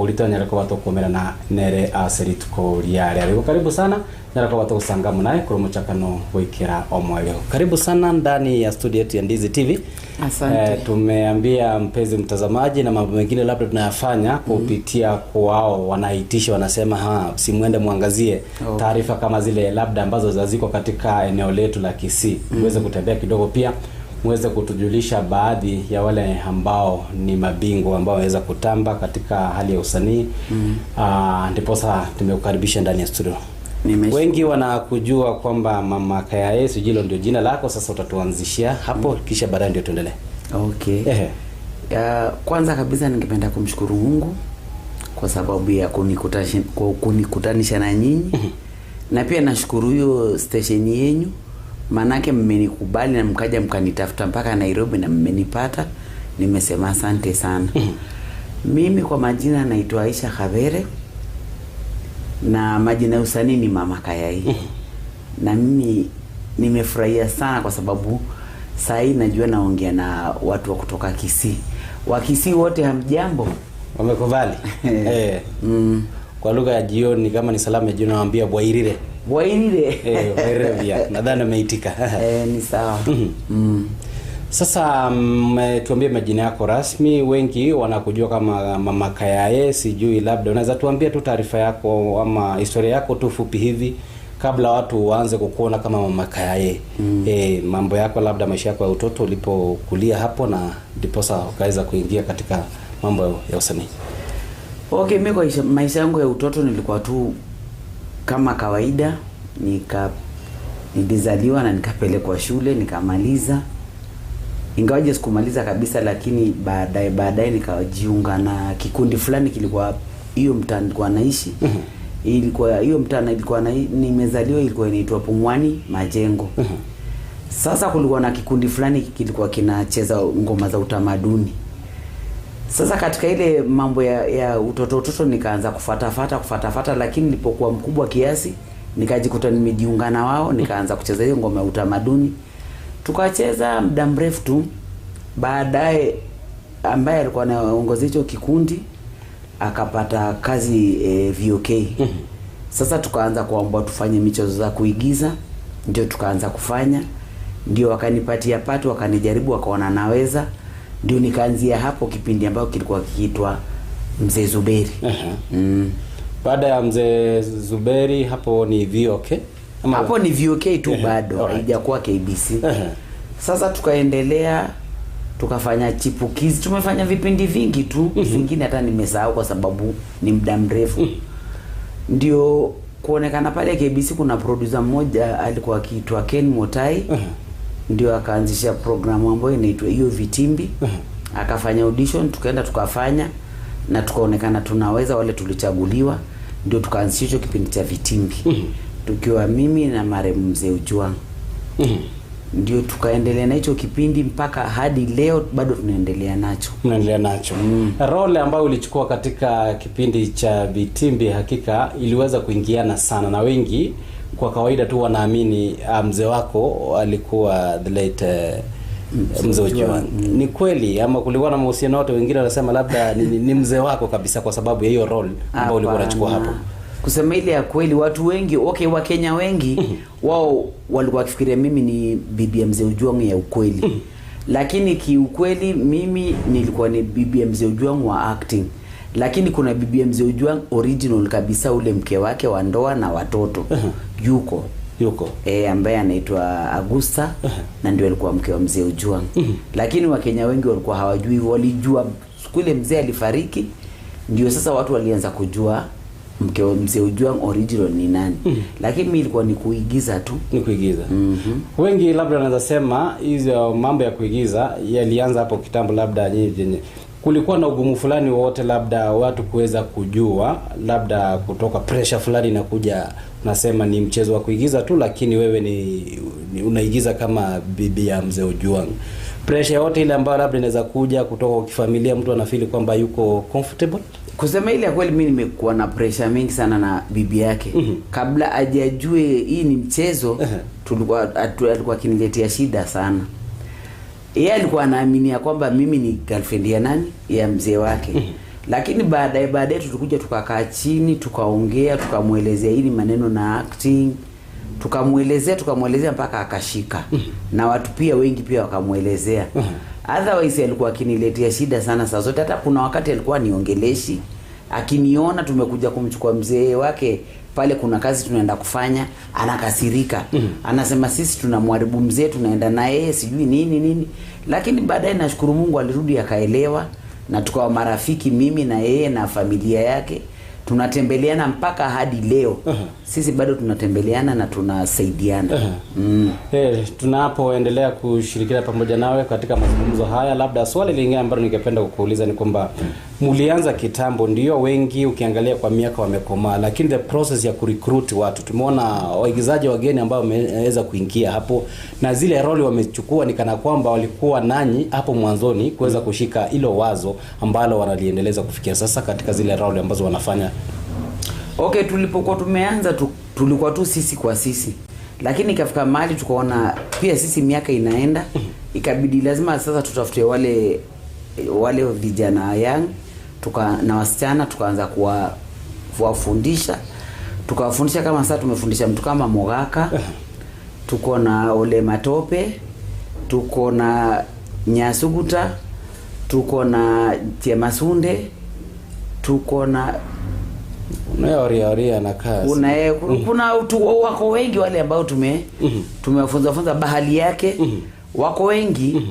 Ulitonyera ko batokomerana nere aserituko riare ariko karibu sana nyara ko batogusanga munaye kuri muchakano wikira omweleo. Karibu sana ndani ya studio yetu ya Ndizi TV. Asante. Tumeambia mpenzi mtazamaji na mambo mengine labda tunayafanya kupitia kwao, wanaitisha wanasema, ha, simwende muangazie taarifa kama zile labda ambazo ziko katika eneo letu la Kisii. Uweze kutembea kidogo pia muweze kutujulisha baadhi ya wale ambao ni mabingwa ambao waweza kutamba katika hali ya usanii. Ndiposa tumekukaribisha ndani ya studio. Wengi wanakujua kwamba Mama Kayaye Sijilo ndio jina lako. Sasa utatuanzishia hapo, kisha baadaye ndio tuendelee. Okay. Kwanza kabisa ningependa kumshukuru Mungu kwa sababu ya kunikutanisha na nyinyi. Na pia nashukuru hiyo station yenyu, maanake mmenikubali na mkaja mkanitafuta mpaka Nairobi na mmenipata. Nimesema asante sana. Mimi kwa majina naitwa Aisha Khavere na majina ya usanii ni Mama Kayai. Na mimi nimefurahia sana kwa sababu saa hii najua naongea na watu wa kutoka Kisii. Wa Kisii wote hamjambo? Wamekubali. Kwa lugha ya jioni, kama ni salamu ya jioni, nawaambia bwairire. Bwairire. Bwairire pia. Nadhani umeitika. Ni sawa. Sasa tuambie majina yako rasmi. Wengi wanakujua kama Mama Kayaye, sijui labda unaweza tuambia tu taarifa yako ama historia yako tu fupi hivi kabla watu waanze kukuona kama Mama Kayaye. Mambo yako labda maisha yako ya utoto ulipokulia hapo na ndiposa ukaweza kuingia katika mambo ya usanii. Okay, mimi kwa maisha yangu ya utoto nilikuwa tu kama kawaida, nilizaliwa na nikapelekwa shule nikamaliza. Ingawaje sikumaliza kabisa, lakini baadaye nikajiunga na kikundi fulani kilikuwa hiyo mtaa nilikuwa naishi. Ilikuwa hiyo mtaa nilikuwa nimezaliwa, ilikuwa inaitwa Pumwani Majengo. Sasa kulikuwa na kikundi fulani kilikuwa kinacheza ngoma za utamaduni. Sasa katika ile mambo ya utoto nikaanza kufuata, lakini nilipokuwa mkubwa kiasi nikajikuta nimejiunga na wao, nikaanza kucheza hiyo ngoma ya utamaduni. Tukacheza muda mrefu tu. Baadaye ambaye alikuwa anaongoza hicho kikundi akapata kazi VOK. Sasa tukaanza kuomba tufanye michezo za kuigiza, ndio tukaanza kufanya, ndio wakanipatia pato, wakanijaribu, wakaona naweza, ndio nikaanzia hapo kipindi ambacho kilikuwa kikiitwa Mzee Zuberi. Baada ya Mzee Zuberi hapo ni VOK? Ama hapo ni VOK tu bado, haijakuwa KBC. Sasa tukaendelea tukafanya chipukizi, tumefanya vipindi vingi tu, vingine hata nimesahau kwa sababu ni muda mrefu. Ndio kuonekana pale KBC kuna producer mmoja alikuwa akiitwa Ken Motai. Ndio akaanzisha programu ambayo inaitwa hiyo Vitimbi. Akafanya audition, tukaenda tukafanya na tukaonekana tunaweza, wale tulichaguliwa, ndio tukaanzisha hicho kipindi cha Vitimbi. Tukiwa mimi na marehemu Mzee Ojwang. Ndio tukaendelea na hicho kipindi mpaka hadi leo bado tunaendelea nacho. Mnaendelea nacho. Role ambayo ulichukua katika kipindi cha Vitimbi hakika iliweza kuingiana sana na wengi. Kwa kawaida tu wanaamini mzee wako alikuwa the late Mzee Ojwang. Ni kweli ama kulikuwa na mahusiano yote? Wengine wanasema labda ni mzee wako kabisa kwa sababu ya hiyo role ambayo ulikuwa unachukua hapo. Kusema ile ya kweli, watu wengi, okay, Wakenya wengi wao walikuwa wakifikiria mimi ni bibi ya Mzee Ojwang ya ukweli. Lakini kiukweli mimi nilikuwa ni bibi ya Mzee Ojwang wa acting. Lakini kuna bibi ya Mzee Ojwang original kabisa, ule mke wake wa ndoa na watoto. Yuko. Ambaye anaitwa Augusta, na ndio alikuwa mke wa Mzee Ojwang. Lakini Wakenya wengi walikuwa hawajui, walijua siku ile mzee alifariki ndio sasa watu walianza kujua mke wa Mzee Ojwang original ni nani. Lakini mimi ilikuwa ni kuigiza tu. Ni kuigiza. Wengi labda wanaweza sema hizo mambo ya kuigiza yalianza hapo kitambo, labda nyinyi kulikuwa na ugumu fulani wote, labda watu kuweza kujua, labda kutoka pressure fulani inakuja, unasema ni mchezo wa kuigiza tu, lakini wewe ni unaigiza kama bibi ya Mzee Ojwang. Pressure yote ile ambayo labda inaweza kuja kutoka kwa kifamilia, mtu anafeel kwamba yuko comfortable. Kusema ile kweli, mimi nimekuwa na pressure mingi sana na bibi yake. Kabla hajajue hii ni mchezo, alikuwa akiniletea shida sana. Yeye alikuwa anaaminia kwamba mimi ni girlfriend ya nani? Ya mzee wake. Lakini baadaye tulikuja tukakaa chini, tukaongea, tukamwelezea hili maneno na acting, tukamwelezea mpaka akashika. Na watu pia wengi pia wakamwelezea. Otherwise alikuwa akiniletea shida sana saa zote. Hata kuna wakati alikuwa niongeleshi, akiniona tumekuja kumchukua mzee wake pale, kuna kazi tunaenda kufanya, anakasirika. Anasema sisi tunamharibu mzee, tunaenda na yeye sijui nini nini. Lakini baadaye nashukuru Mungu alirudi akaelewa, na tukawa marafiki mimi na yeye na familia yake. Tunatembeleana mpaka hadi leo. Sisi bado tunatembeleana na tunasaidiana. Tunapoendelea kushirikiana pamoja nawe katika mazungumzo haya, labda swali lingine ambalo ningependa kukuuliza ni kwamba mlianza kitambo, ndio wengi ukiangalia kwa miaka wamekomaa, lakini the process ya kurecruit watu, tumeona waigizaji wageni ambao wameweza kuingia hapo na zile role wamechukua ni kana kwamba walikuwa nanyi hapo mwanzoni kuweza kushika hilo wazo ambalo wanaliendeleza kufikia sasa katika zile role ambazo wanafanya. Okay, tulipokuwa tumeanza tulikuwa tu sisi kwa sisi. Lakini ikafika mahali tukaona pia sisi miaka inaenda, ikabidi lazima sasa tutafute wale vijana young, na wasichana, tukaanza kuwafundisha. Tukawafundisha kama sasa tumefundisha mtu kama Mogaka, tuko na Ole Matope, tuko na Nyasuguta, tuko na Chemasunde, tuko na Oria na kazi. Kuna wako wengi wale ambao tumewafunza funza bahali yake. Wako wengi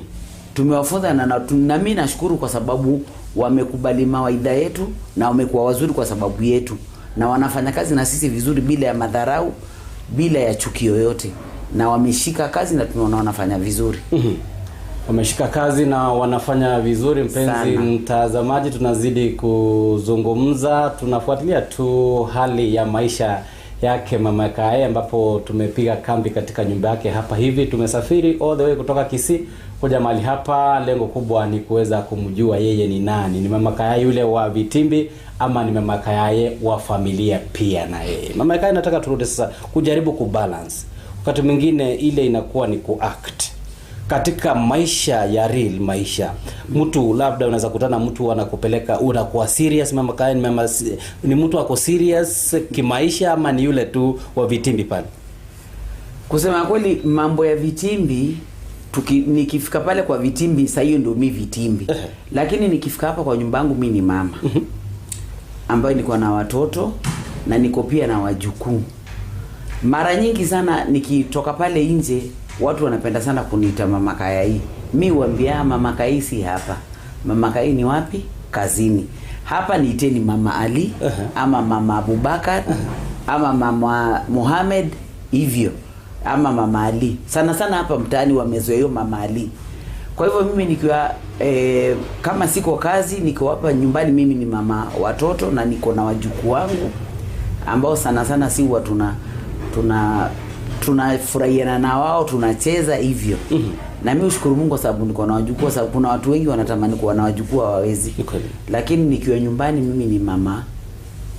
tumewafunza na mimi nashukuru kwa sababu wamekubali mawaidha yetu na wamekuwa wazuri kwa sababu yetu, na wanafanya kazi na sisi vizuri bila ya madharau, bila ya chuki yoyote, na wameshika kazi na tunaona wanafanya vizuri. Wameshika kazi na wanafanya vizuri. Mpenzi mtazamaji, tunazidi kuzungumza, tunafuatilia tu hali ya maisha yake Mama Kae, ambapo tumepiga kambi katika nyumba yake hapa hivi. Tumesafiri all the way kutoka Kisii kuja mahali hapa, lengo kubwa ni kuweza kumjua yeye ni nani, ni Mama Kae yule wa vitimbi ama ni Mama Kae wa familia pia na yeye. Mama Kae, nataka turudi sasa kujaribu kubalance. Wakati mwingine ile inakuwa ni kuact katika maisha ya real maisha. Mtu labda unaweza kutana mtu anakupeleka unakuwa serious. Mama Kae ni mtu ako serious kimaisha ama ni yule tu wa vitimbi pale? Kusema kweli, mambo ya vitimbi, nikifika pale kwa vitimbi sasa hiyo ndio mimi vitimbi. Lakini nikifika hapa kwa nyumba yangu mimi ni mama ambaye niko na watoto na niko pia na wajukuu. Mara nyingi sana nikitoka pale nje watu wanapenda sana kuniita Mama Kayai. Mimi huambia Mama Kayai si hapa. Mama Kayai ni wapi? Kazini. Hapa niiteni Mama Ali ama Mama Abubakar ama Mama Mohamed hivyo, ama Mama Ali. Sana sana hapa mtaani wamezoea hiyo Mama Ali. Kwa hivyo mimi nikiwa kama siko kazi, niko hapa nyumbani, mimi ni mama watoto na niko na wajukuu wangu ambao sana sana si huwa tunafurahiana na wao, tunacheza hivyo. Na mimi ushukuru Mungu kwa sababu niko na wajukuu, sababu kuna watu wengi wanatamani kuwa na wajukuu hawawezi. Lakini nikiwa nyumbani mimi ni mama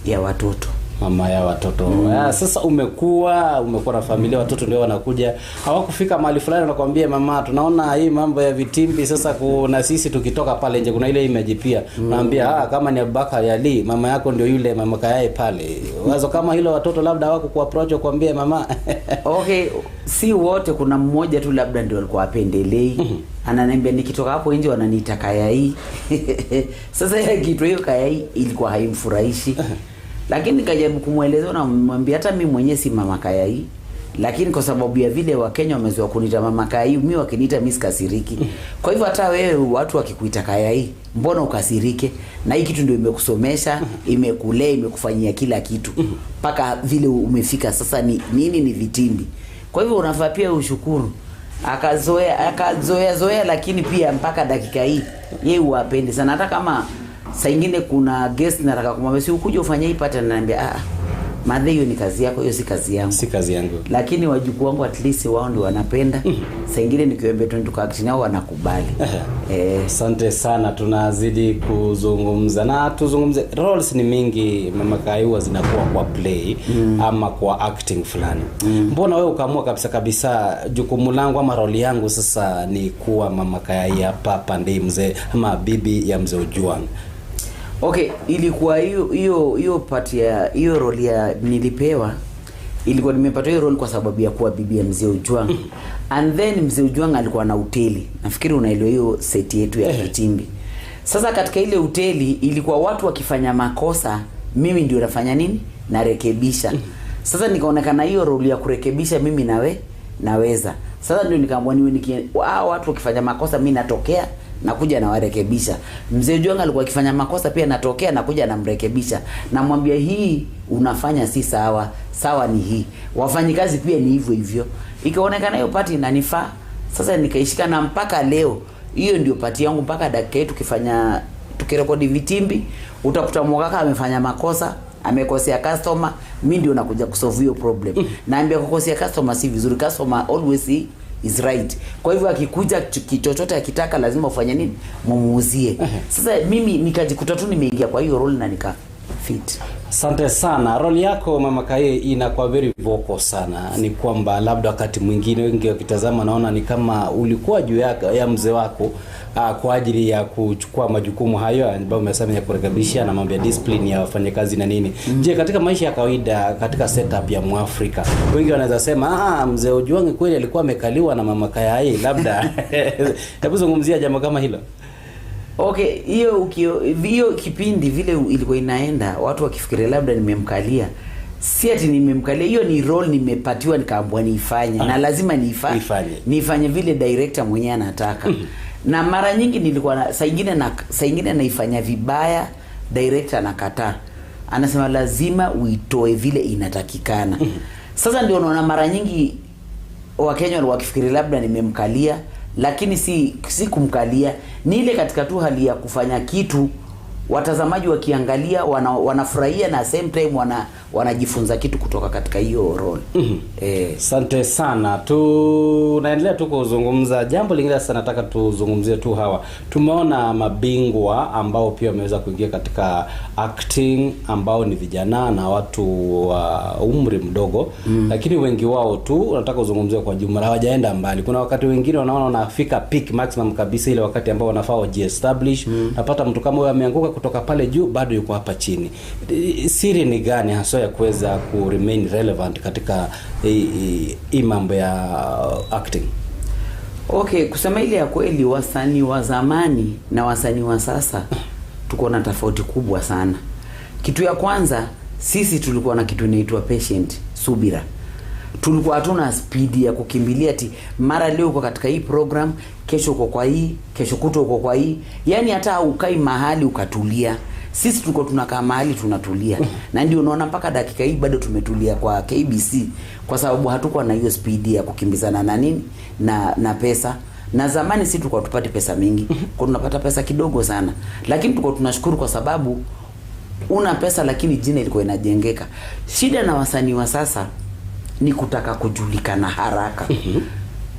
ya watoto. Mama ya watoto. Sasa umekuwa na familia, watoto ndio wanakuja. Hawakufika mahali fulani wanakuambia mama, tunaona hii mambo ya vitimbi sasa, kuna sisi tukitoka pale nje kuna ile image pia. Naambia kama ni Abubakar Ali, mama yako ndio yule Mama Kae pale. Wazo kama hilo watoto labda hawako kuapproach kuambia mama. Okay, si wote, kuna mmoja tu labda ndio alikuwa apendelei. Ananiambia nikitoka hapo nje wananiita Kayai. Sasa ile kitu hiyo Kayai ilikuwa haimfurahishi. Lakini nikajaribu kumuelezea na kumwambia hata mimi mwenyewe si Mama Kayai, lakini kwa sababu ya vile Wakenya wamezoea kuniita Mama Kayai, mimi wakiniita mimi sikasiriki. Kwa hivyo hata wewe watu wakikuita Kayai, mbona ukasirike? Na hii kitu ndio imekusomesha, imekulea, imekufanyia kila kitu mpaka vile umefika sasa. Ni nini? Ni vitimbi. Kwa hivyo unafaa pia ushukuru. Akazoea zoea, lakini pia mpaka dakika hii yeye huwapendi sana. Hata kama saa ingine kuna guest nataka kumwambia si ukuje ufanye hii pattern, ananiambia madhe, hiyo ni kazi yako, hiyo si kazi yangu. Si kazi yangu. Lakini wajukuu wangu at least wao ndio wanapenda. Saa ingine nikiwaambia twende tukaakti nao wanakubali. Asante sana, tunazidi kuzungumza na tuzungumze. Roles ni mingi Mama Kai huwa zinakuwa kwa play ama kwa acting fulani. Mbona wewe ukaamua kabisa kabisa jukumu langu ama role yangu sasa ni kuwa Mama Kai hapa pande mzee ama bibi ya mzee Ojwang? Okay, ilikuwa hiyo hiyo hiyo part ya hiyo role ya nilipewa, ilikuwa nimepata hiyo role kwa sababu ya kuwa bibi ya mzee Ojwang. And then mzee Ojwang alikuwa na hoteli. Nafikiri unaelewa hiyo seti yetu ya Vitimbi. Sasa katika ile hoteli ilikuwa watu wakifanya makosa, mimi ndio nafanya nini? Narekebisha. Sasa nikaonekana hiyo role ya kurekebisha mimi naweza. Sasa ndio nikaambiwa niwe watu wakifanya makosa mimi natokea nakuja nawarekebisha. Mzee Ojwang alikuwa akifanya makosa pia natokea nakuja namrekebisha. Namwambia hii unafanya si sawa, sawa ni hii. Wafanyikazi pia ni hivyo hivyo. Ikaonekana hiyo part inanifaa. Sasa nikaishika na mpaka leo. Hiyo ndio part yangu mpaka dakika hii tukirekodi Vitimbi, utakuta Mogaka amefanya makosa, amekosea customer, mimi ndio nakuja kusolve hiyo problem. Naambia kukosea customer si vizuri, customer always is right. Kwa hivyo akikuja chochote akitaka lazima ufanye nini? Mumuuzie. Sasa mimi nikajikuta tu nimeingia kwa hiyo role na nika fit. Asante sana. Role yako Mama Kaye inakuwa very vocal sana. Ni kwamba labda wakati mwingine wengi wakitazama naona ni kama ulikuwa juu ya mzee wako kwa ajili ya kuchukua majukumu hayo ambayo umesema ya kurekebisha na mambo ya discipline ya wafanyakazi na nini. Je, katika maisha ya kawaida katika setup ya Mwafrika wengi wanaweza sema mzee Ojwang kweli alikuwa amekaliwa na Mama Kaye labda. Hebu zungumzia jambo kama hilo. Okay, hiyo kipindi vile ilikuwa inaenda, watu wakifikiria labda nimemkalia. Si ati nimemkalia, hiyo ni role nimepatiwa nikaambiwa niifanye na lazima Niifanye. niifanye vile director mwenyewe anataka. Na mara nyingi nilikuwa na, saa ingine naifanya vibaya, director anakataa. Anasema lazima uitoe vile inatakikana. Sasa ndio unaona mara nyingi Wakenya walikuwa wakifikiri labda nimemkalia, lakini si kumkalia, ni ile katika tu hali ya kufanya kitu watazamaji wakiangalia wanafurahia na same time wanajifunza kitu kutoka katika hiyo role. Asante sana. Tunaendelea tu kuzungumza. Jambo lingine sasa nataka tuzungumzie tu hawa. Tumeona mabingwa ambao pia wameweza kuingia katika acting ambao ni vijana na watu wa umri mdogo, lakini wengi wao tu nataka kuzungumzia kwa jumla hawajaenda mbali. Kuna wakati wengine wanaona wanafika peak maximum kabisa, ile wakati ambao wanafaa wajiestablish. Napata mtu kama huyo ameanguka kutoka pale juu bado yuko hapa chini. Siri ni gani haswa ya kuweza ku remain relevant katika hii mambo ya acting? Okay, kusema ile ya kweli, wasanii wa zamani na wasanii wa sasa tuko na tofauti kubwa sana. Kitu ya kwanza, sisi tulikuwa na kitu inaitwa patient, subira. Tulikuwa hatuna spidi ya kukimbilia ati mara leo uko katika hii program, kesho uko kwa hii, kesho kutwa uko kwa hii. Yaani hata ukai mahali ukatulia. Sisi tulikuwa tunakaa mahali tunatulia. Na ndio unaona mpaka dakika hii bado tumetulia kwa KBC kwa sababu hatukuwa na hiyo spidi ya kukimbizana na nini na pesa. Na zamani sisi tulikuwa tupati pesa mingi, kwa tunapata pesa kidogo sana. Lakini tulikuwa tunashukuru kwa sababu una pesa lakini jina ilikuwa inajengeka. Shida na wasanii wa sasa ni kutaka kujulikana haraka.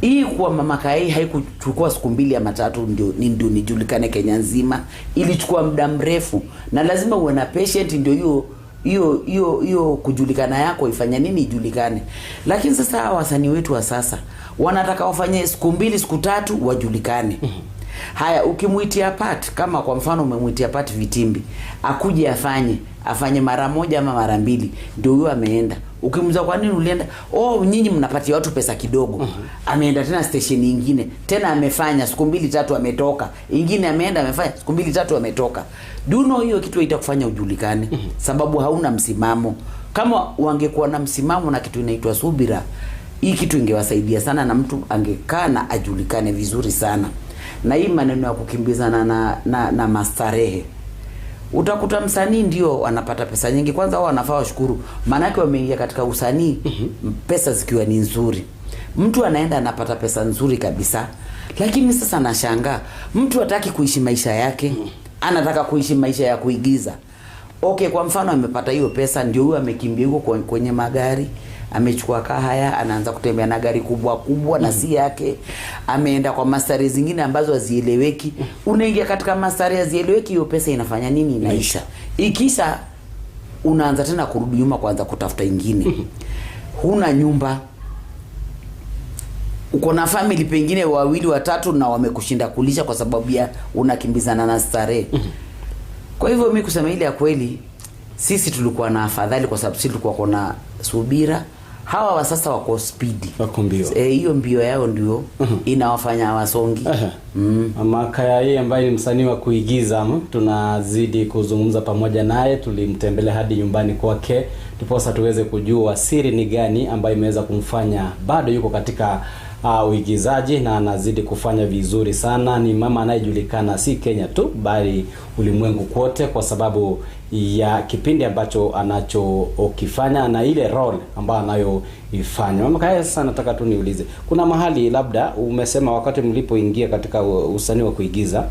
Hii kuwa Mama Kaye haikuchukua siku mbili ama tatu ndio nijulikane Kenya nzima. Ilichukua muda mrefu na lazima uwe na patient ndio hiyo hiyo hiyo hiyo kujulikana yako ifanye nini ijulikane. Lakini sasa hawa wasanii wetu wa sasa wanataka wafanye siku mbili siku tatu wajulikane. Haya, ukimuitia part, kama kwa mfano umemuitia part Vitimbi, akuje afanye mara moja ama mara mbili, ndio huyo ameenda. Ukimuuliza kwa nini ulienda? Oh, nyinyi mnapatia watu pesa kidogo. Ameenda tena station nyingine, tena amefanya siku mbili tatu ametoka. Ingine ameenda amefanya siku mbili tatu ametoka. Do you know hiyo kitu itakufanya ujulikane? Sababu hauna msimamo. Kama wangekuwa na msimamo na kitu inaitwa subira, hii kitu ingewasaidia sana na mtu angekaa na ajulikane vizuri sana. Na hii maneno ya kukimbizana na mastarehe, utakuta msanii ndio anapata pesa nyingi. Kwanza wao wanafaa washukuru, maanake wameingia katika usanii pesa zikiwa ni nzuri. Mtu anaenda anapata pesa nzuri kabisa, lakini sasa nashangaa mtu hataki kuishi maisha yake, anataka kuishi maisha ya kuigiza. Okay, kwa mfano amepata hiyo pesa, ndio huyo amekimbia huko kwenye magari, amechukua kahaya, anaanza kutembea na gari kubwa kubwa na si yake, ameenda kwa mastari zingine ambazo hazieleweki. Unaingia katika mastari hazieleweki, hiyo pesa inafanya nini? Inaisha. Ikisha unaanza tena kurudi nyuma kuanza kutafuta ingine. Huna nyumba, uko na family pengine wawili watatu na wamekushinda kulisha kwa sababu ya unakimbizana na starehe. Kwa Kwa hivyo mi kusema ile ya kweli, sisi tulikuwa na afadhali kwa sababu sisi tulikuwa kuna subira. Hawa wa sasa wako spidi. Wako mbio. Hiyo mbio yao ndio inawafanya wasongi. Mama Kayai ambaye ni msanii wa kuigiza, tunazidi kuzungumza pamoja naye. Tulimtembelea hadi nyumbani kwake ndiposa tuweze kujua siri ni gani ambayo imeweza kumfanya bado yuko katika uigizaji na anazidi kufanya vizuri sana. Ni mama anayejulikana si Kenya tu bali ulimwengu kote kwa sababu ya kipindi ambacho anachokifanya na ile role ambayo anayoifanya. Mama Kayai, sasa nataka tu niulize, kuna mahali labda umesema wakati mlipoingia katika usanii wa kuigiza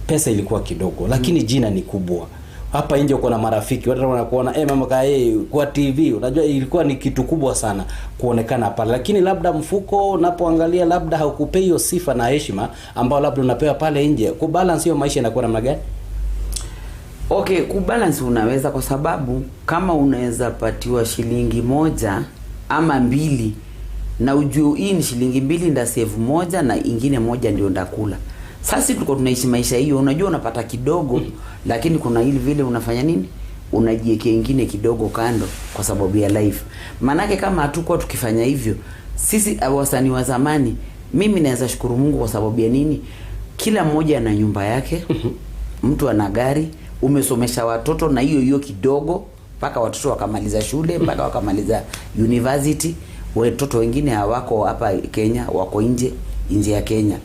pesa ilikuwa kidogo, lakini jina ni kubwa. Hapa nje uko na marafiki, watu wanakuona, Mama Kayai kwa TV. Unajua ilikuwa ni kitu kubwa sana kuonekana pale, lakini labda mfuko unapoangalia labda haukupei hiyo sifa na heshima ambayo labda unapewa pale nje. Kubalance hiyo maisha inakuwa namna gani? Okay, kubalance unaweza, kwa sababu kama unaweza patiwa shilingi 1 ama 2 na ujue hii ni shilingi 2 nda save 1 na ingine 1 ndio ndakula. Sasa tulikuwa tunaishi maisha hiyo, unajua unapata kidogo lakini kuna ile vile unafanya nini? Unajiwekea ingine kidogo kando kwa sababu ya life. Manake kama hatukuwa tukifanya hivyo, sisi wasanii wa zamani, mimi naweza shukuru Mungu kwa sababu ya nini? Kila mmoja ana nyumba yake, mtu ana gari, umesomesha watoto na hiyo hiyo kidogo mpaka watoto wakamaliza shule, mpaka wakamaliza university. Watoto wengine hawako hapa Kenya, wako nje ya Kenya.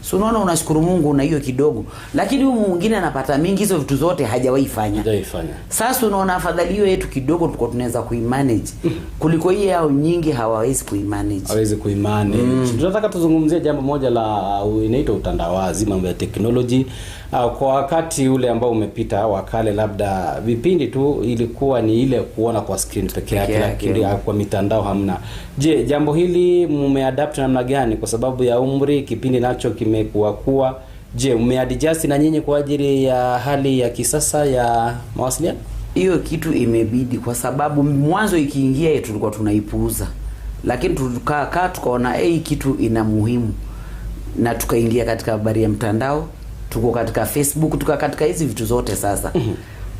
So unaona, unashukuru Mungu na hiyo kidogo. Lakini huyu mwingine anapata mingi, hizo vitu zote hajawahi fanya. Hajawahi. Sasa unaona afadhali hiyo yetu kidogo tulikuwa tunaweza kuimanage kuliko hii yao nyingi hawawezi kuimanage. Hawezi kuimanage. Tunataka tuzungumzie jambo moja la inaitwa utandawazi, mambo ya technology. Kwa wakati ule ambao umepita wa kale, labda vipindi tu ilikuwa ni ile kuona kwa screen peke yake, lakini kwa mitandao hamna. Je, jambo hili mmeadapt namna gani? Kwa sababu ya umri, kipindi nacho kimekuwa kuwa. Je, mmeadjust na nyinyi kwa ajili ya hali ya kisasa ya mawasiliano? Hiyo kitu imebidi, kwa sababu mwanzo ikiingia tulikuwa tunaipuuza, lakini tukakaa tukaona hii kitu ina muhimu, na tukaingia katika habari ya mtandao, tuko katika Facebook, tuko katika hizi vitu zote sasa.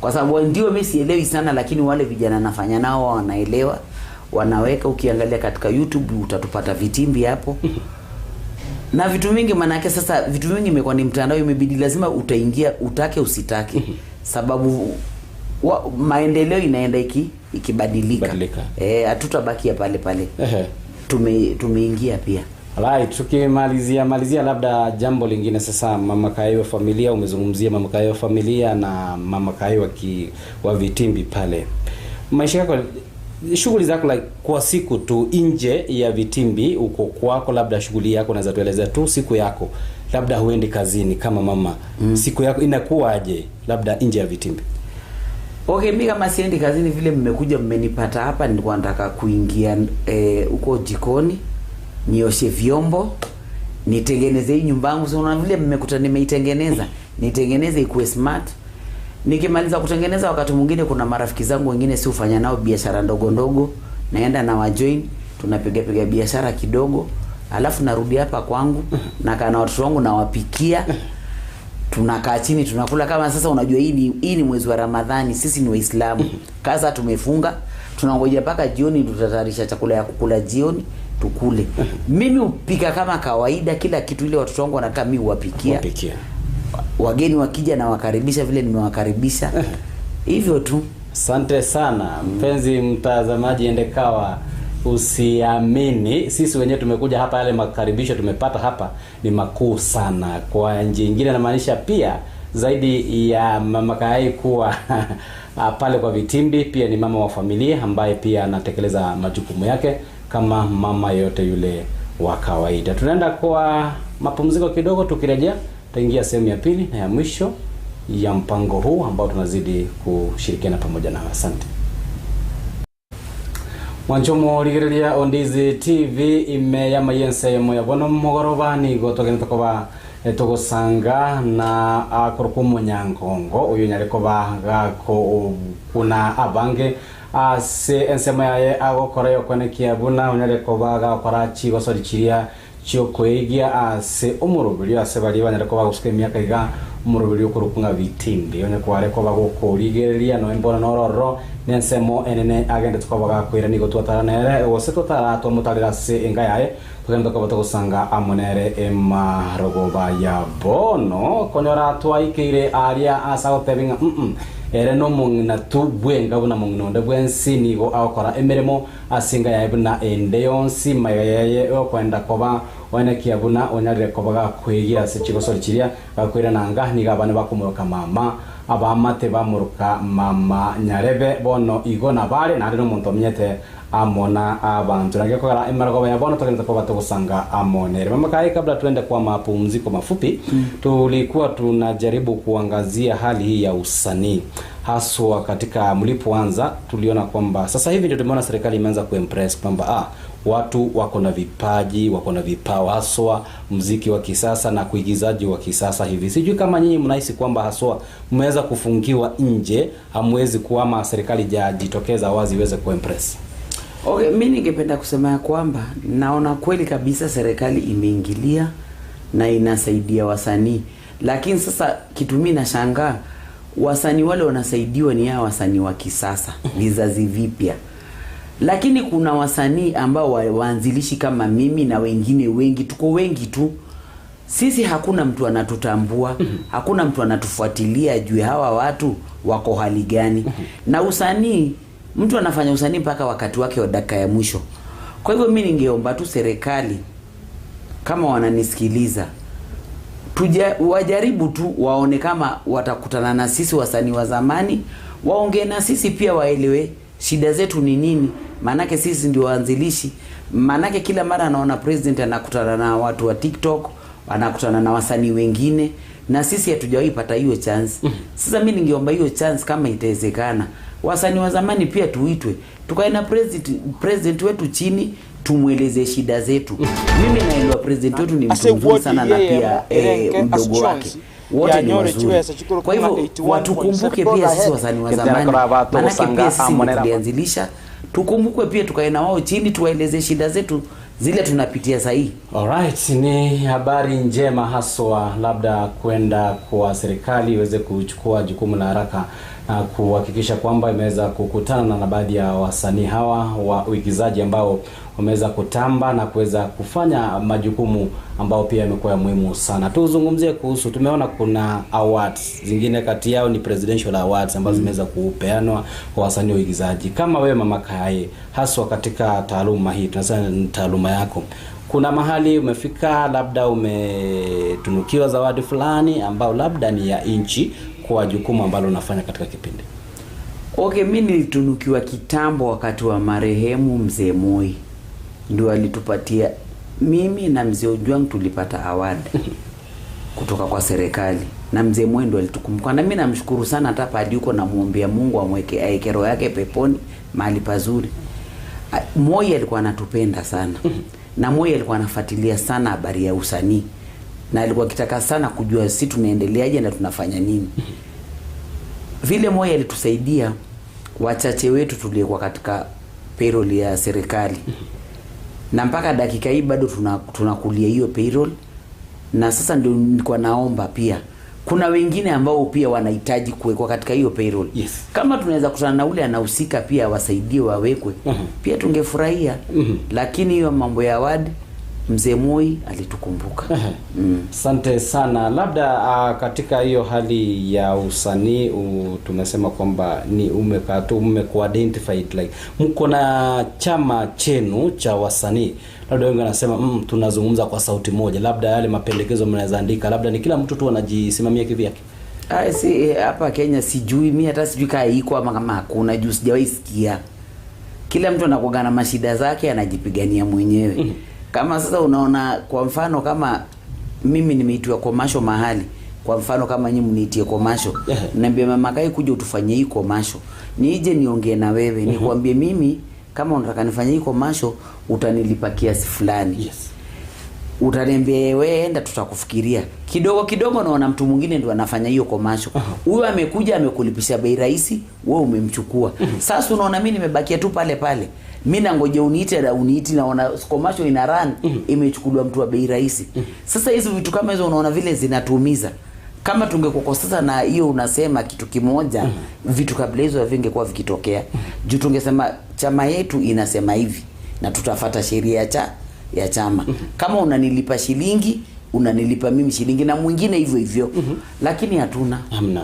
Kwa sababu ndio mimi sielewi sana, lakini wale vijana nafanya nao wanaelewa, wanaweka. Ukiangalia katika YouTube utatupata vitimbi hapo na vitu vingi. Manake sasa vitu vingi imekuwa ni mtandao, imebidi lazima utaingia, utake usitake, sababu maendeleo inaenda ikibadilika. Hatutabakia pale pale. Tumeingia pia. Right, tukimalizia labda jambo lingine sasa, Mama Kayai wa familia, umezungumzia Mama Kayai wa familia na Mama Kayai wa vitimbi pale. Maisha yako, shughuli zako like kwa siku tu nje ya vitimbi uko kwako, labda shughuli yako unaweza tuelezea tu siku yako, labda huendi kazini kama mama, siku yako inakuwaje labda nje ya vitimbi? Okay, mimi kama siendi kazini vile mmekuja mmenipata hapa, nilikuwa nataka kuingia huko jikoni nioshe vyombo, nitengeneze hii nyumba yangu. So unaona vile mmekuta nimeitengeneza, nitengeneze ikuwe smart. Nikimaliza kutengeneza, wakati mwingine kuna marafiki zangu wengine si hufanya nao biashara ndogo ndogo, naenda na wajoin, tunapiga piga biashara kidogo, alafu narudi hapa kwangu nakaa na watoto wangu nawapikia, tunakaa chini tunakula. Kama sasa unajua hii ni mwezi wa Ramadhani, sisi ni Waislamu. Kaza tumefunga, tunangoja mpaka jioni tutatayarisha chakula ya kukula jioni tukule. Mimi hupika kama kawaida kila kitu, ile watoto wangu wanataka mimi huwapikia. Wageni wakija na wakaribisha vile nimewakaribisha. Hivyo tu. Asante sana mpenzi mtazamaji, endekawa usiamini, sisi wenyewe tumekuja hapa, yale makaribisho tumepata hapa ni makuu sana. Kwa njia nyingine namaanisha pia zaidi ya Mama Kayai kuwa pale kwa vitimbi, pia ni mama wa familia ambaye pia anatekeleza majukumu yake kama mama yote yule wa kawaida. Tunaenda kwa mapumziko kidogo, tukirejea tutaingia sehemu ya pili na ya mwisho ya mpango huu ambao tunazidi kushirikiana pamoja na. Asante. Mwanchomo rigereria Ondizi TV ime ya mayense ya moya bono mogoroba ni gotogene tokoba togosanga na akoroko munyangongo uyu nyariko bagako kuna abange ase ensemo yaye agokora yokonekia buna unyariko bagakora chigosori chiria chiokweigia ase omorobiri ase bari banyariko bagosuka emiaka iga Murubiri ukurukunga vitindi onye kware ko bagukurigereria no embona nororo nensemo enene agende tukabaga kwira nigo twataranere gose tutaratwa mutarira se enga yaye tugenda ko batagusanga amonere emarogoba ya bono konyora twaikeire aria asa gotebinga ere no mong'ina tu bwenga buna mong'ina onde bwensi nigo agokora emeremo asinga yaye buna ende yonsi maiga yaye okwenda koba oenekia buna onyarire koba gakwegia ase chigosori chiria gakwira nanga niga abana bakomoruka mama abamate bamuruka mama nyarebe bono igo nabare nare nomonto omenyete amona abantu nage kogara emarogoba ya bono tugenda koba tugusanga amonere. Mama Kai, kabla tuende kwa mapumziko mafupi, tulikuwa tunajaribu kuangazia hali hii ya usanii haswa katika mlipoanza. Tuliona kwamba sasa hivi ndio tumeona serikali imeanza kuimpress kwamba watu wako na vipaji, wako na vipawa haswa muziki wa kisasa na kuigizaji wa kisasa hivi. Sijui kama nyinyi mnahisi kwamba haswa mmeweza kufungiwa nje, hamwezi kuama serikali jajitokeza wazi iweze kuimpress. Okay, mimi ningependa kusema ya kwamba naona kweli kabisa serikali imeingilia na inasaidia wasanii. Lakini sasa kitu mimi nashangaa, wasanii wale wanasaidiwa ni hao wasanii wa kisasa, vizazi vipya. Lakini kuna wasanii ambao waanzilishi kama mimi na wengine wengi, tuko wengi tu. Sisi hakuna mtu anatutambua, hakuna mtu anatufuatilia juu hawa watu wako hali gani. Na usanii, mtu anafanya usanii mpaka wakati wake wa dakika ya mwisho. Kwa hivyo mimi ningeomba tu serikali, kama wananisikiliza, wajaribu tu waone kama watakutana na sisi wasanii wa zamani, waongee na sisi pia, waelewe shida zetu ni nini. Maanake sisi ndio waanzilishi. Maanake kila mara anaona president anakutana na watu wa TikTok, anakutana na wasanii wengine, na sisi hatujawahi pata hiyo chance. Sasa mimi ningeomba hiyo chance kama itawezekana, wasanii wa zamani pia tuitwe, tukae na president wetu chini, tumueleze shida zetu. Mimi naelewa president wetu ni mtu mzuri sana na pia mdogo wake, wote ni wazuri. Kwa hivyo watukumbuke pia sisi wasanii wa zamani, maanake pia sisi ndio tulianzilisha. Tukumbukwe pia, tukae na wao chini, tuwaeleze shida zetu zile tunapitia sahihi. Alright, ni habari njema haswa labda kwenda kwa serikali iweze kuchukua jukumu la haraka na kuhakikisha kwamba imeweza kukutana na baadhi ya wasanii hawa wa uigizaji ambao wameweza kutamba na kuweza kufanya majukumu ambao pia yamekuwa ya muhimu sana. Tuzungumzie kuhusu, tumeona kuna awards zingine, kati yao ni presidential awards ambazo zimeweza kupeanwa kwa wasanii wa uigizaji. Kama wewe Mama Kai, haswa katika taaluma hii, tunasema ni taaluma yako, kuna mahali umefika labda umetunukiwa zawadi fulani ambao labda ni ya inchi kwa jukumu ambalo unafanya katika kipindi? Okay, mimi nilitunukiwa kitambo wakati wa marehemu Mzee Moi. Ndio alitupatia, mimi na Mzee Ojwang tulipata award kutoka kwa serikali, na Mzee Moi ndio alitukumbuka. Na mimi namshukuru sana, hata pale yuko namuombea Mungu amweke aeke roho yake peponi mahali pazuri. Moi alikuwa anatupenda sana. Na Moi alikuwa anafuatilia sana habari ya usanii, na alikuwa akitaka sana kujua sisi tunaendeleaje na tunafanya nini. Vile Moi alitusaidia wachache wetu tuliokuwa katika payroll ya serikali, na mpaka dakika hii bado tunakulia hiyo payroll. Na sasa ndio nilikuwa naomba pia kuna wengine ambao pia wanahitaji kuwekwa katika hiyo payroll. Yes. Kama tunaweza kutana na ule anahusika pia wasaidie wawekwe, pia tungefurahia. Lakini hiyo mambo ya award, Mzee Moi alitukumbuka. Asante sana. Labda katika hiyo hali ya usanii tumesema kwamba ni umekaa tu mmekuwa identified like mko na chama chenu cha wasanii. Labda wengi wanasema tunazungumza kwa sauti moja, labda yale mapendekezo mnaweza andika, labda ni kila mtu tu anajisimamia kivyake. Si hapa Kenya sijui, mimi hata sijui kama iko ama kama hakuna, juu sijawahi sikia. Kila mtu anakuwa na mashida zake, anajipigania mwenyewe. Kama sasa unaona kwa mfano kama mimi nimeitwa commercial mahali, kwa mfano kama nyinyi mniitie commercial, niambie Mama Kai kuja utufanyie hii commercial, nije niongee na wewe, nikwambie mimi kama unataka nifanye hii commercial utanilipa kiasi fulani. Yes. Utaniambia wewe enda, tutakufikiria. Kidogo kidogo naona mtu mwingine ndio anafanya hiyo commercial. Huyo amekuja amekulipisha bei rahisi, wewe umemchukua. Sasa unaona mimi nimebakia tu pale pale. Mimi nangoja uniite na uniiti, naona commercial ina run, imechukuliwa mtu wa bei rahisi. Sasa hizo vitu kama hizo unaona vile zinatuumiza. Kama tungekuwa kwa sasa na hiyo unasema kitu kimoja, vitu kabla hizo havingekuwa vikitokea. Juu tungesema chama yetu inasema hivi na tutafata sheria ya chama. Kama unanilipa shilingi, unanilipa mimi shilingi na mwingine hivyo hivyo. Lakini hatuna. Hamna.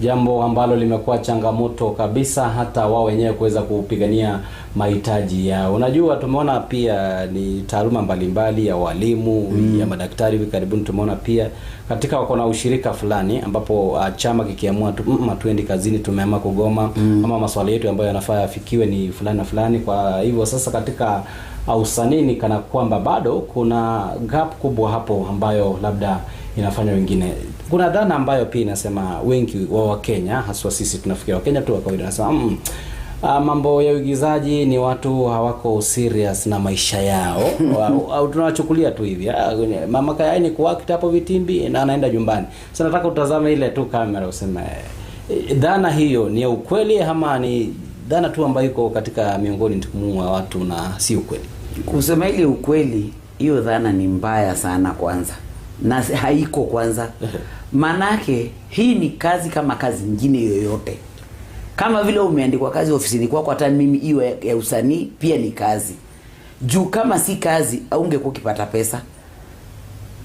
Jambo ambalo limekuwa changamoto kabisa hata wao wenyewe kuweza kupigania mahitaji yao. Unajua, tumeona pia ni taaluma mbalimbali ya walimu, ya madaktari. Hivi karibuni tumeona pia katika wako na ushirika fulani ambapo chama kikiamua tu hatuendi kazini, tumeamua kugoma, ama maswala yetu ambayo yanafaa yafikiwe ni fulani na fulani. Kwa hivyo sasa katika usanii ni kana kwamba bado kuna gap kubwa hapo ambayo labda inafanya wengine. Kuna dhana ambayo pia inasema wengi wa Wakenya, haswa sisi tunafikiria Wakenya tu wa kawaida, nasema mambo ya uigizaji ni watu hawako serious na maisha yao au tunawachukulia tu hivi, mama kayai ni kuact hapo vitimbi na anaenda nyumbani. Sasa nataka utazame ile tu kamera useme dhana hiyo ni ya ukweli ama ni dhana tu ambayo iko katika miongoni mwa watu na si ukweli? Kusema ile ukweli, hiyo dhana ni mbaya sana kwanza, na haiko kwanza. Manake hii ni kazi kama kazi nyingine yoyote. Kama vile umeandikwa kazi ofisini kwako, hata mimi hiyo ya usanii pia ni kazi. Juu kama si kazi, haungekuwa ukipata pesa.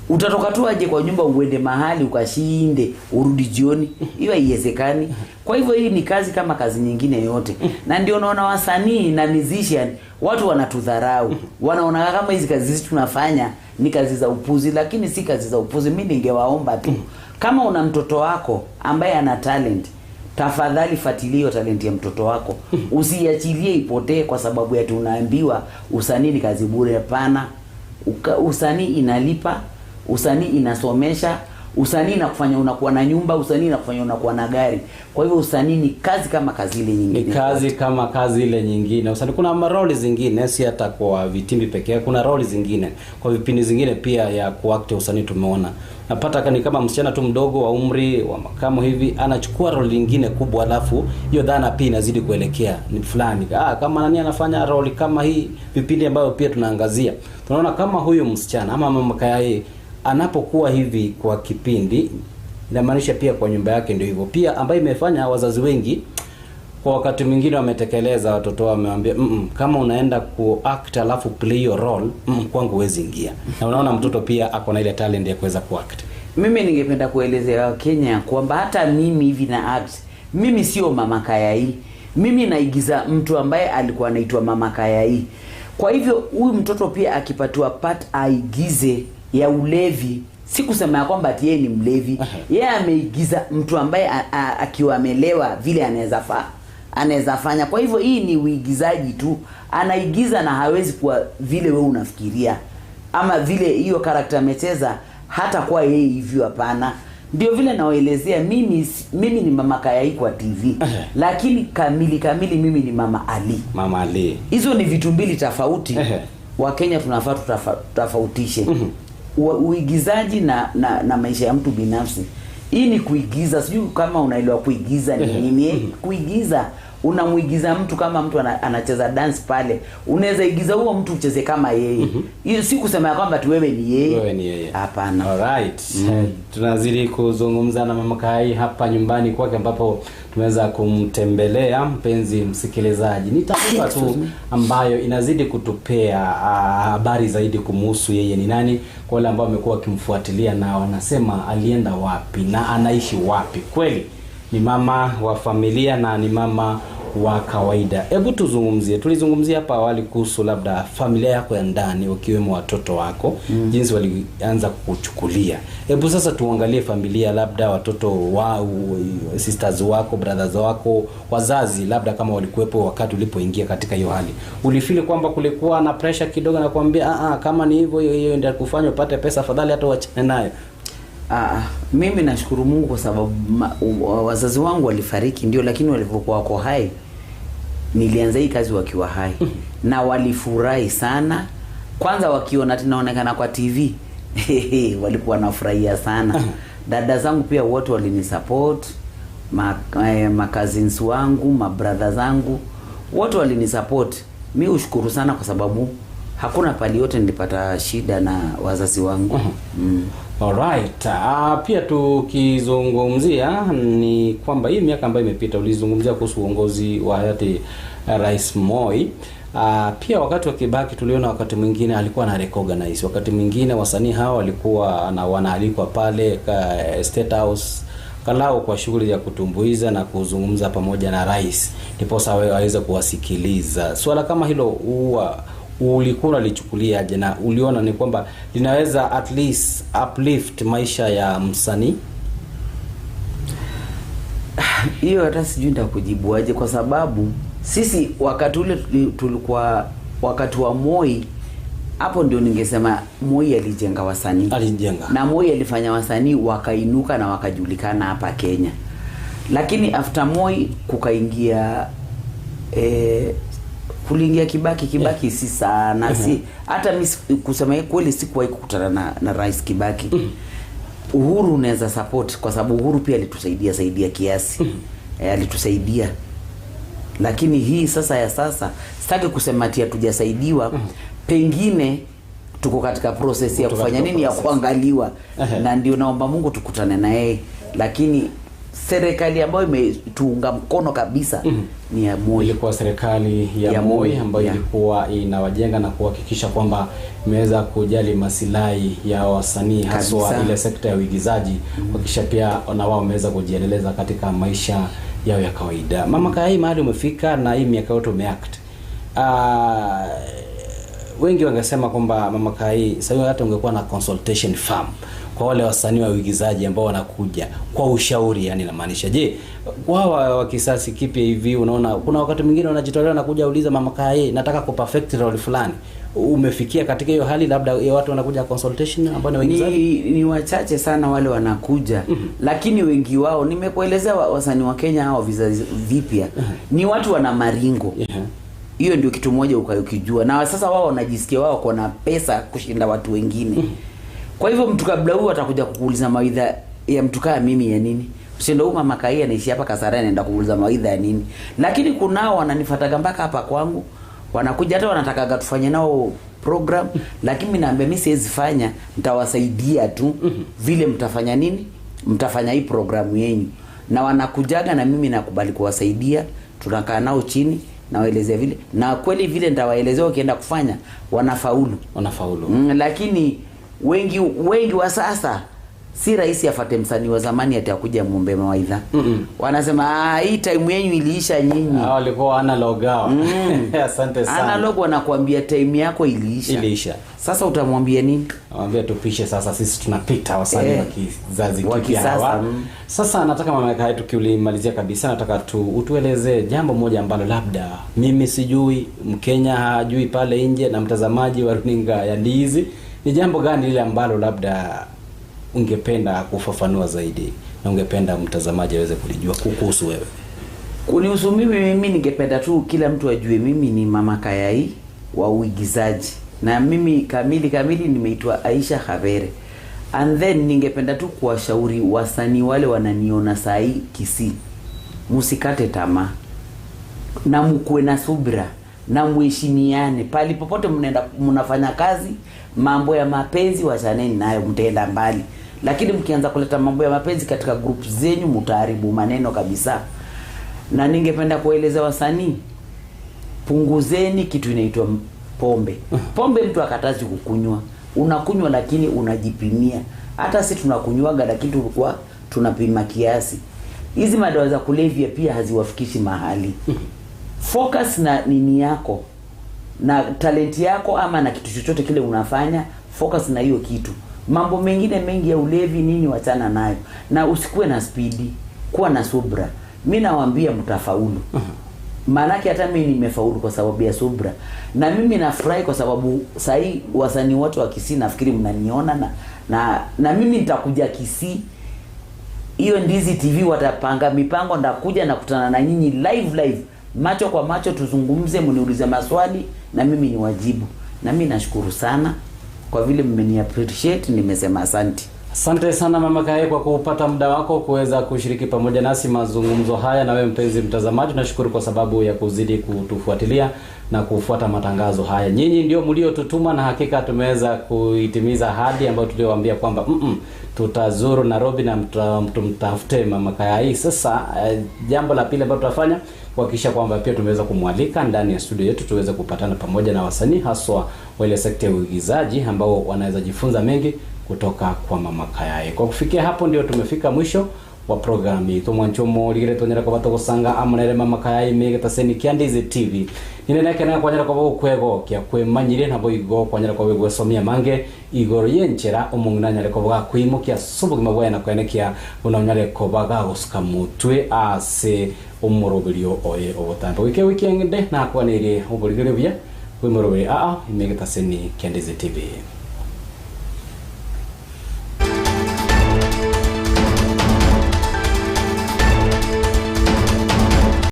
Utatoka tu aje kwa nyumba uende mahali ukashinde urudi jioni, hiyo haiwezekani. Kwa hivyo hii ni kazi kama kazi nyingine yote, na ndio unaona wasanii na musician watu wanatudharau, wanaona kama hizi kazi sisi tunafanya ni kazi za upuzi, lakini si kazi za upuzi. Mimi ningewaomba tu, kama una mtoto wako ambaye ana talent, tafadhali fuatilia hiyo talent ya mtoto wako, usiachilie ipotee kwa sababu ya tunaambiwa usanii ni kazi bure. Hapana, usanii inalipa, usanii inasomesha, usanii inakufanya unakuwa na nyumba, usanii inakufanya unakuwa na gari. Kwa hivyo usanii ni kazi kama kazi ile nyingine. Ni kazi kama kazi ile nyingine. Usanii kuna roli zingine, si hata kwa vitimbi pekee, kuna roli zingine. Kwa vipindi zingine pia ya kuact usanii tumeona. Napata ni kama msichana tu mdogo wa umri wa makamo hivi anachukua roli nyingine kubwa, alafu hiyo dhana pia inazidi kuelekea ni fulani. Kama nani anafanya roli kama hii, vipindi ambayo pia tunaangazia. Tunaona kama huyu msichana ama mama kayai anapokuwa hivi kwa kipindi, inamaanisha pia kwa nyumba yake ndio hivyo. Pia ambayo imefanya wazazi wengi kwa wakati mwingine wametekeleza watoto wao, wamewaambia kama unaenda kuact alafu play your role, kwangu huwezi ingia. Na unaona mtoto pia ako na ile talent ya kuweza kuact. Mimi ningependa kuelezea Wakenya kwamba hata mimi hivi na act, mimi sio Mama Kayai. Mimi naigiza mtu ambaye alikuwa anaitwa Mama Kayai. Kwa hivyo huyu mtoto pia akipatiwa part aigize ya ulevi, si kusema ya kwamba ati yeye ni mlevi. Yeye ameigiza mtu ambaye akiwa amelewa vile anaweza fanya. Kwa hivyo hii ni uigizaji tu, anaigiza na hawezi kuwa vile wewe unafikiria ama vile hiyo karakta amecheza hata kwa yeye hivyo, hapana. Ndio vile nawaelezea, mimi ni Mama Kayai kwa TV, lakini kamili mimi ni Mama Ali. Mama Ali. Hizo ni vitu mbili tofauti. Wakenya tunafaa tutofautishe. Uigizaji na maisha ya mtu binafsi. Hii ni kuigiza, sijui kama unaelewa kuigiza ni nini. Kuigiza, unamuigiza mtu kama mtu anacheza dance pale, unaweza igiza huo mtu ucheze kama yeye. Hiyo si kusema kwamba tu wewe ni yeye. Wewe ni yeye. Hapana. Alright. Tunazidi kuzungumza na Mama Kayai hapa nyumbani kwake ambapo tumeweza kumtembelea. Mpenzi msikilizaji, ni taarifa tu ambayo inazidi kutupea habari zaidi kumhusu yeye ni nani, kwa wale ambao wamekuwa wakimfuatilia na wanasema alienda wapi na anaishi wapi. Kweli ni mama wa familia na ni mama wa kawaida. Hebu tuzungumzie, tulizungumzia hapa awali kuhusu labda familia yako ya ndani wakiwemo watoto wako, jinsi walianza kukuchukulia. Hebu sasa tuangalie familia, labda watoto wa sisters wako, brothers wako, wazazi, labda kama walikuwepo wakati ulipoingia katika hiyo hali. Ulifeel kwamba kulikuwa na pressure kidogo na kuambia kama ni hivyo hiyo ndio kufanya upate pesa, afadhali hata uachane nayo? Mimi nashukuru Mungu kwa sababu wazazi wangu walifariki ndio, lakini walivyokuwa wako hai nilianza hii kazi wakiwa hai na walifurahi sana. Kwanza wakiona tunaonekana kwa TV walikuwa wanafurahia sana. Dada zangu pia wote walinisupport, ma cousins wangu, ma brother zangu wote walinisupport. Mi ushukuru sana kwa sababu Hakuna pali yote nilipata shida na wazazi wangu. Alright. Pia tukizungumzia ni kwamba hii miaka ambayo imepita ulizungumzia kuhusu uongozi wa hayati Rais Moi. Pia wakati wa Kibaki tuliona wakati mwingine alikuwa na recognize, wakati mwingine wasanii hawa walikuwa na wanaalikwa pale State House kalau kwa shughuli ya kutumbuiza na kuzungumza pamoja na rais, ndiposa waweze kuwasikiliza. Swala kama hilo huwa ulikuwa unalichukuliaje, na uliona ni kwamba linaweza at least uplift maisha ya msanii? Hiyo hata sijui nitakujibuaje, kwa sababu sisi wakati ule tulikuwa wakati wa Moi, hapo ndio ningesema Moi alijenga wasanii. Alijenga. Na Moi alifanya wasanii wakainuka na wakajulikana hapa Kenya. Lakini after Moi kukaingia kuliingia Kibaki. Kibaki si sana, si hata mimi kusema kweli sikuwahi kukutana na Rais Kibaki. Uhuru unaweza support kwa sababu Uhuru pia alitusaidia saidia kiasi. Alitusaidia. Lakini hii sasa ya sasa sitaki kusema ati hatujasaidiwa. Pengine tuko katika process ya kufanya nini, ya kuangaliwa. Na ndio naomba Mungu tukutane na yeye. Lakini serikali ambayo imetuunga mkono kabisa ni ya Moi. Ilikuwa serikali ya Moi ambayo ilikuwa inawajenga na kuhakikisha kwamba imeweza kujali masilahi ya wasanii, haswa ile sekta ya uigizaji, kuhakikisha pia na wao wameweza kujiendeleza katika maisha yao ya kawaida. Mama Kayai, mahali umefika na hii miaka yote umeact, wengi wangesema kwamba Mama Kayai sasa hata ungekuwa na consultation firm kwa wale wasanii wa uigizaji ambao wanakuja kwa ushauri, yani namaanisha, je, wao wa kisasi kipya hivi, unaona kuna wakati mwingine wanajitolea na kuja uliza Mama Kayai, nataka ku perfect role fulani, umefikia katika hiyo hali labda watu wanakuja consultation ambao ni waigizaji? Ni wachache sana wale wanakuja. Lakini wengi wao nimekuelezea, wasanii wa Kenya hao vizazi vipya ni watu wana maringo. Hiyo ndio kitu moja ukayokijua. Na sasa wao wanajisikia wao kuna pesa kushinda watu wengine. Kwa hivyo mtu kabla huyu atakuja kukuuliza mawaidha ya mtu kama mimi ya nini? Usiende huyu Mama Kayai anaishi hapa Kasarani anaenda kuuliza mawaidha ya nini? Lakini kunao wananifuataga mpaka hapa kwangu. Wanakuja hata wanatakaga tufanye nao program, lakini mimi naambia mimi siwezi fanya, nitawasaidia tu vile mtafanya nini? Mtafanya hii programu yenu. Na wanakujaga na mimi nakubali kuwasaidia, tunakaa nao chini nawaelezea vile, na kweli vile nitawaelezea wakienda kufanya wanafaulu. Wanafaulu. Lakini wengi wa sasa si rahisi afate msanii wa zamani atakuja muombe mawaidha. Wanasema hii time yenu iliisha nyinyi. Hao walikuwa analog hao. Asante sana. Analog wanakuambia time yako iliisha. Iliisha. Sasa utamwambia nini? Anamwambia tupishe sasa, sisi tunapita wasanii wa kizazi kipya hawa. Sasa nataka Mama Kayai tukiulimalizia kabisa, nataka tu utueleze jambo moja ambalo labda mimi sijui, Mkenya hajui pale nje na mtazamaji wa runinga ya Ndizi, ni jambo gani lile ambalo labda ungependa kufafanua zaidi na ungependa mtazamaji aweze kulijua kuhusu wewe? Kunihusu mimi ningependa tu kila mtu ajue mimi ni Mama Kayai wa uigizaji. Na mimi kamili nimeitwa Aisha Khavere. And then ningependa tu kuwashauri wasanii wale wananiona sahi Kisii, msikate tamaa na mkuwe na subira na muheshimiane pali popote mnaenda mnafanya kazi. Mambo ya mapenzi wachaneni nayo, mtaenda mbali. Lakini mkianza kuleta mambo ya mapenzi katika group zenyu mtaharibu maneno kabisa. Na ningependa kueleza wasanii, punguzeni kitu inaitwa pombe. Pombe mtu akatazi kukunywa, unakunywa lakini unajipimia. Hata sisi tunakunywaga lakini tulikuwa tunapima kiasi. Hizi madawa za kulevya pia haziwafikishi mahali. Focus na nini yako na talenti yako ama na kitu chochote kile unafanya, focus na hiyo kitu. Mambo mengine mengi ya ulevi nini wachana nayo. Na usikuwe na spidi, kuwa na subra. Mimi nawaambia mtafaulu. Maanake hata mimi nimefaulu kwa sababu ya subra. Na mimi nafurahi kwa sababu sahi wasanii wote wa Kisii nafikiri mnaniona, na mimi nitakuja Kisii. Hiyo Ndizi TV watapanga mipango, ndakuja na kutana na nyinyi live macho kwa macho, tuzungumze, mniulize maswali na mimi niwajibu. Na mimi nashukuru sana kwa vile mmeni appreciate, nimesema asante. Asante sana Mama Kae kwa kupata muda wako kuweza kushiriki pamoja nasi mazungumzo haya. Na wewe mpenzi mtazamaji, tunashukuru kwa sababu ya kuzidi kutufuatilia na kufuata matangazo haya. Nyinyi ndio mliotutuma na hakika tumeweza kuitimiza ahadi ambayo tuliowaambia kwamba tutazuru Nairobi na tumtafute Mama Kayai. Sasa jambo la pili ambalo tutafanya kuhakikisha kwamba pia tumeweza kumwalika ndani ya studio yetu tuweze kupatana pamoja na wasanii haswa wale sekta ya uigizaji ambao wanaweza jifunza mengi kutoka kwa Mama Kayai. Kwa kufikia hapo ndio tumefika mwisho wa programu itu mwanchomo ligire tonyera ko batogosanga amonere Mama Kayai megetaseni kia Ndizi TV. Ninenekena kwanyera ko bukwego kia kwemanyire nabo igo kwanyera ko gwesomia mange igoro yenchera omong'ina ko bwa kwimukia sobugima bwaye na kwenekia bunonyare ko baga gosuka mutwe ase omoroberio oye obotambe. Wike wikende na kwanire oborigere buya bwimoroberi aa imegetaseni kia Ndizi TV.